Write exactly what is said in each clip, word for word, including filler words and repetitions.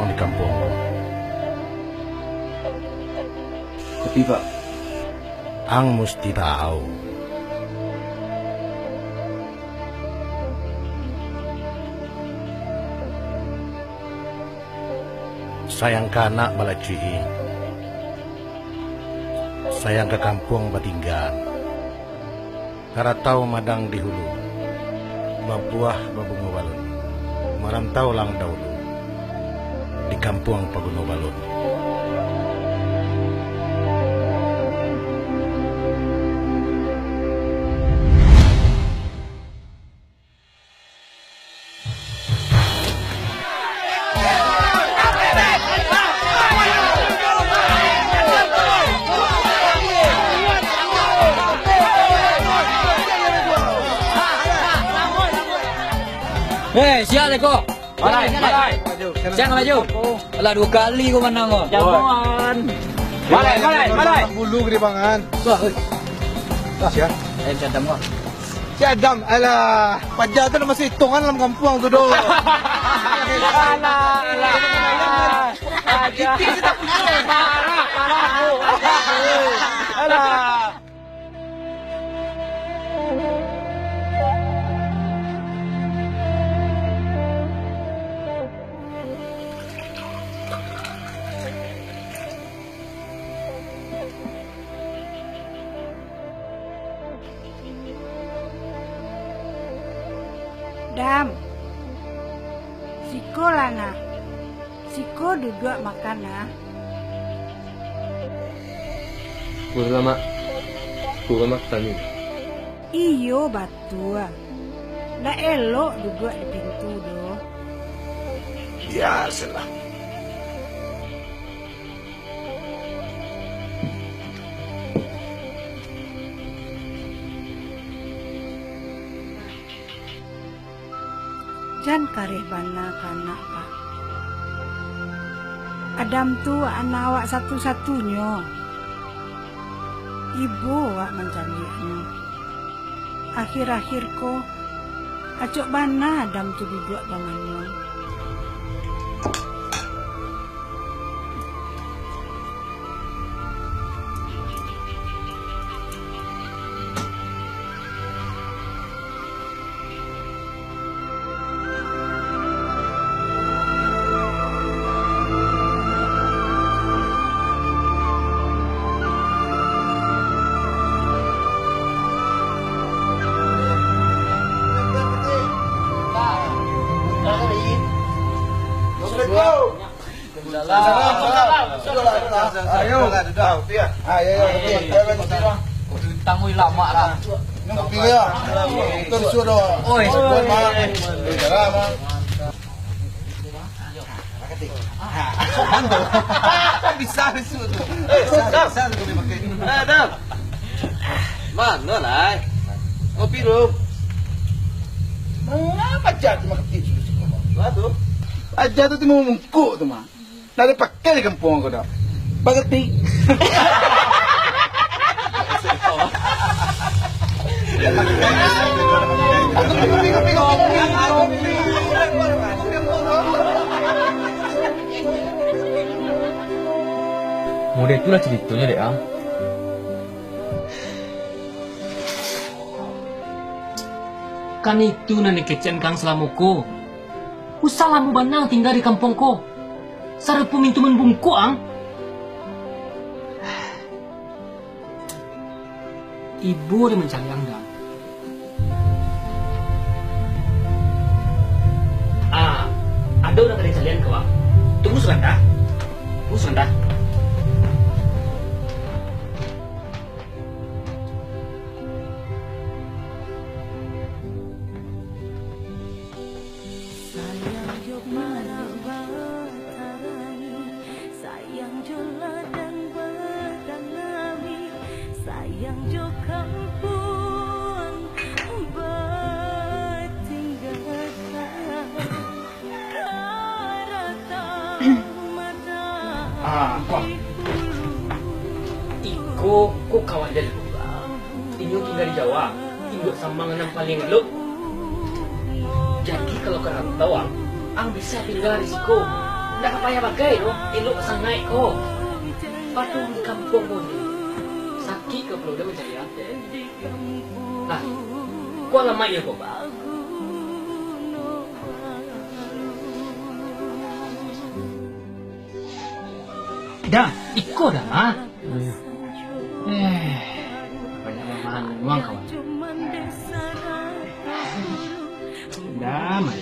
di kampuang ko. Tapi, Pak, ang musti tahu, sayang ka anak balacuik-i, sayang ka kampuang batingga. Karatau madang di hulu, babuah babungo balun. Marantau lah ang dahulu di kampuang paguno balun. Eh, siap, Leko. Malai, malai. Siap, Laju. Alah, dua kali ko manang ko. Jagoan. Malai, malai, malai. Bulu gede banget. Wah, oi. Siap. Eh, cadam ko. Si Adam, alah, paja tu dah masuk hitungan dalam kampuang tu doh. Alah, alah. Paja. Parah, parah, bro. Alah. Dam, siko lah nah. Siko duduak makan nah. Kurang mak, kurang mak tani. Iyo, batua. Ndak elok duduak di pintu doh. Biasalah. Jan kareh bana ka anak, Pak. Adam tu anak awak satu-satunyo. Ibo awak mancaliaknyo. Akhir-akhir ko, acok bana Adam tu duduak bamanyuang. Assalamualaikum. Ayo. Ayo, ayo, ayo. Tangguih lamak lah. Minum kopi ya. Terus sudah. Oi. Buat, Mak. Salam, Mak. Bisa besok tu. Bisa, bisa tu boleh pakai. Eh, Dam. Mano lai? Kopi dulu. Mangapa aja tu makan tisu di siko? Lah tu. Aja tu timbul mungkuk tu, Mak. Ndak ado pakai di kampuang ko doh. Bagetik. Model tu lah caritonyo, Dek, ah. Kan itu nan dikecekan Kang salamo ko. Usah lamo bana tingga di kampuang ko. Sarupo mintu mambungkuk ang. Ibo dek mancaliak ang, Dam. Ah, ado nan ka dicaliak ang ko, Bang. Tunggu sabanta. Tunggu sabanta. Sayang jo parak batarangi, sayang jo ladang batanami, sayang jo kampuang batinggakan. Ah, wah. Iko, ko kawan den. Inyo tingga di Jawa, induak samang nan paliang elok. Jadi, kalau ka rantau, ang, ang bisa tingga di siko. Dak payah bagai doh, elok sangaik ko. Pado di kampuang ko ni, sakik ka pulo dah bancari. Nah, ko alamaik iyo ko. Dah, iko dah, ah. Eh, banyak mamahan uang kawan. Dah, man.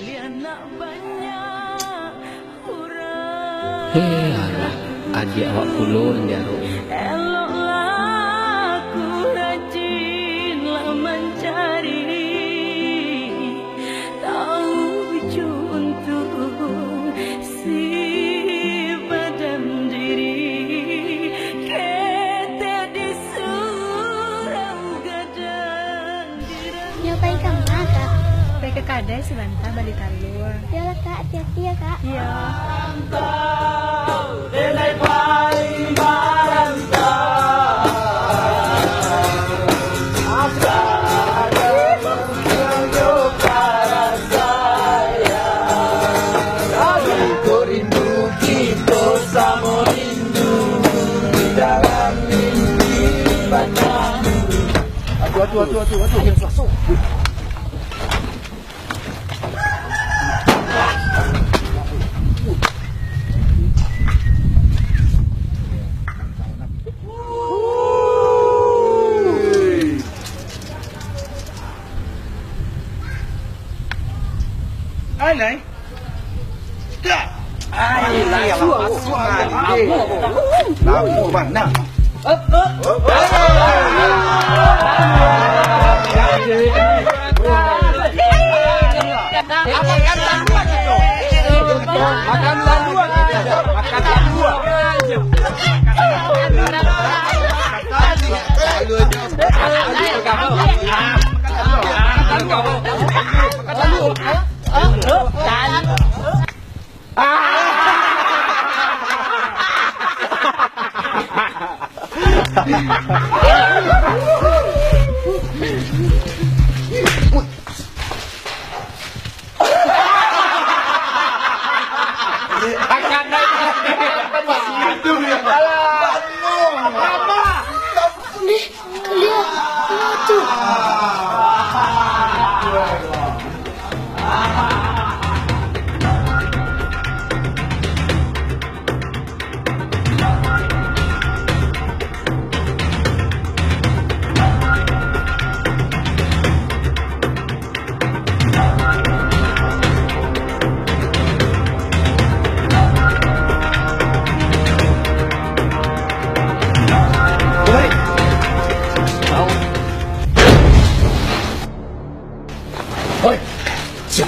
Heh, alah, adiak awak pulo nan diarok. Eloklah aku rajinlah mancari, tahu jo untuang si badan diri, ketek di surau gadang. Nyo pai ka ma, Kak? Pai ka kadai sabanta bali talua. Iyolah, Kak. Hati-hati yo, Kak. Iyo. Atuh, atuh, atuh, atuh, atuh. Alai. Dah. Ai, langsung, langsung, langsung. Langsung, bang. Nah. Makan tanduak kita. Makan tanduak kita. Makan tanduak. Alah. Ampun deh, kalian, kalian tu. Hoi! Siap!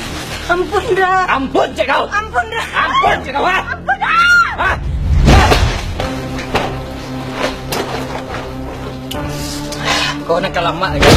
Ampun, Da! Ampun, cek kau! Ampun, Da! Ampun, cek kau, ha? Ampun, Da! Ha? Kau nak kalamak lagi.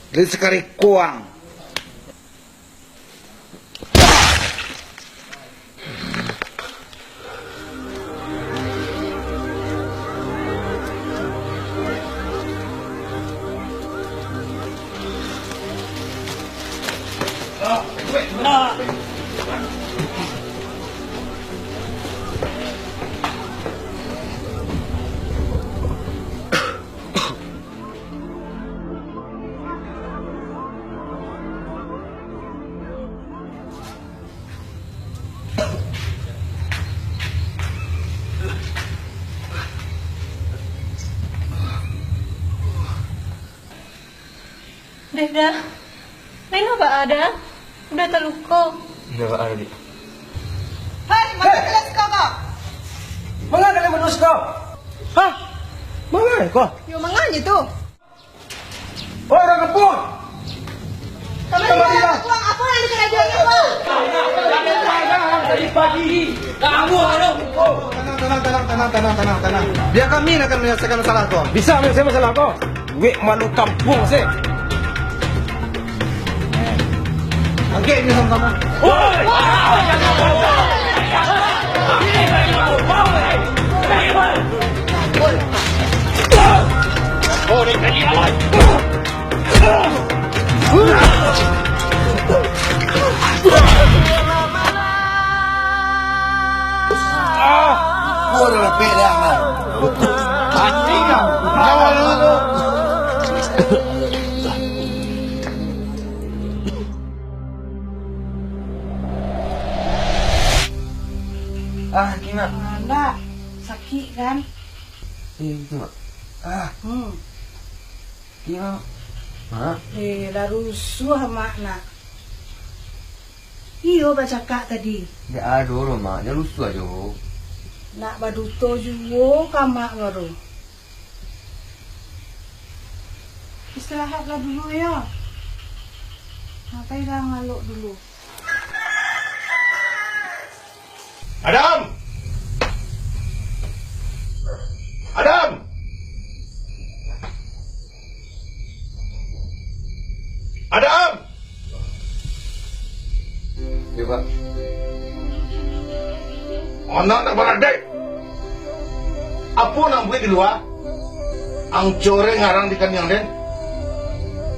Dari sakali kuang. Deh, dah. Lain lah baa, dah. Udah taluko. Indak baa, Dik. Hei, manga kalian siko ko? Manga kalian baduo siko? Hah? Manga ko? Yo, manga nyo tu? Oi, urang kampuang! Kamari lah, kampuang, apo nan dikarajoan ko? Dari pagi. Tenang, tenang, tenang, tenang, tenang, tenang, tenang. Biar kami nan akan menyelesaikan masalah ko. Bisa menyelesaikan masalah ko? Wek malu kampuang se. Angkek inyo samo-samo. Ah, Kina. Ndak, sakik kan? Eh, itu, Mak. Ah. Hmm. Iyo. Mak. Eh, lah rusuah, Mak, nak. Iyo, bacakak tadi. Ndak ado doh, Mak. Jan rusuah jo. Nak baduto juo ka Mak baru. Istirahatlah dulu, yo. Mak pai lah ngalok dulu. Adam! Adam! Adam! Yo, Pak. Anak nak baradek. Apo nan buek di lua? Ang coreng arang di kaniang den.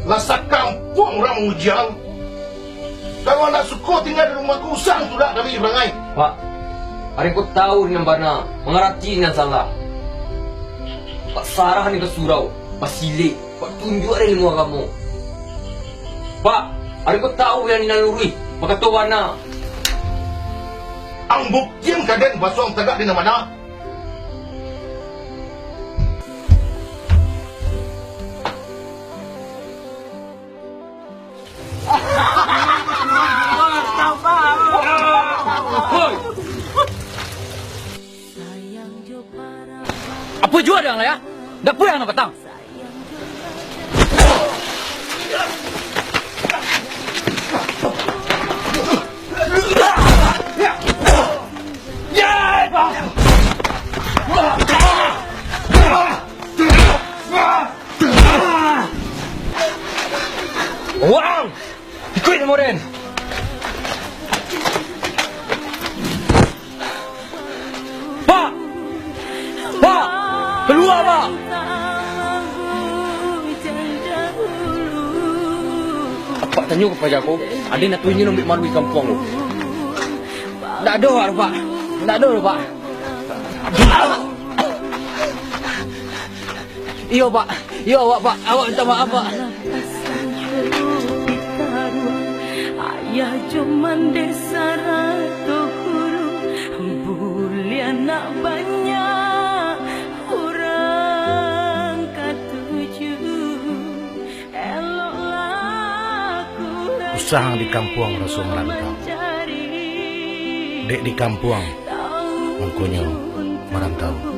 Lah sakampuang urang mamuji ang. Kalau ndak suko tingga di rumah ko, usah ang tulak dari Ibangai. Pak, ari ko tahu nan bana, mangarati nan salah. Pak sarah ni ka surau, basilek, Pak tunjuak dari ilmu agamo. Pak, ari ko tahu nan luruih, bakato bana. Ang buktian ka den, baso ang tagak di nan bana. Apo juo dek ang lah, yo? Ndak pulang nak patang. Wang! Ikuik samo den! Pak! Pak! Kalua, Pak! Apak tanyo ka paja ko, ado nan tu inyo nan ambiak malu di kampuang ko. Ndak ado, Pak. Ndak ado, Pak. Iyo, Pak. Iyo, awak, Pak. Awak minta maaf, Pak. Ayah jo mandeh sarato guru, buliah nak banyak urang katuju. Eloklah kurang. Usah di kampuang raso marantau. Dek di kampuang, mangkonyo marantau.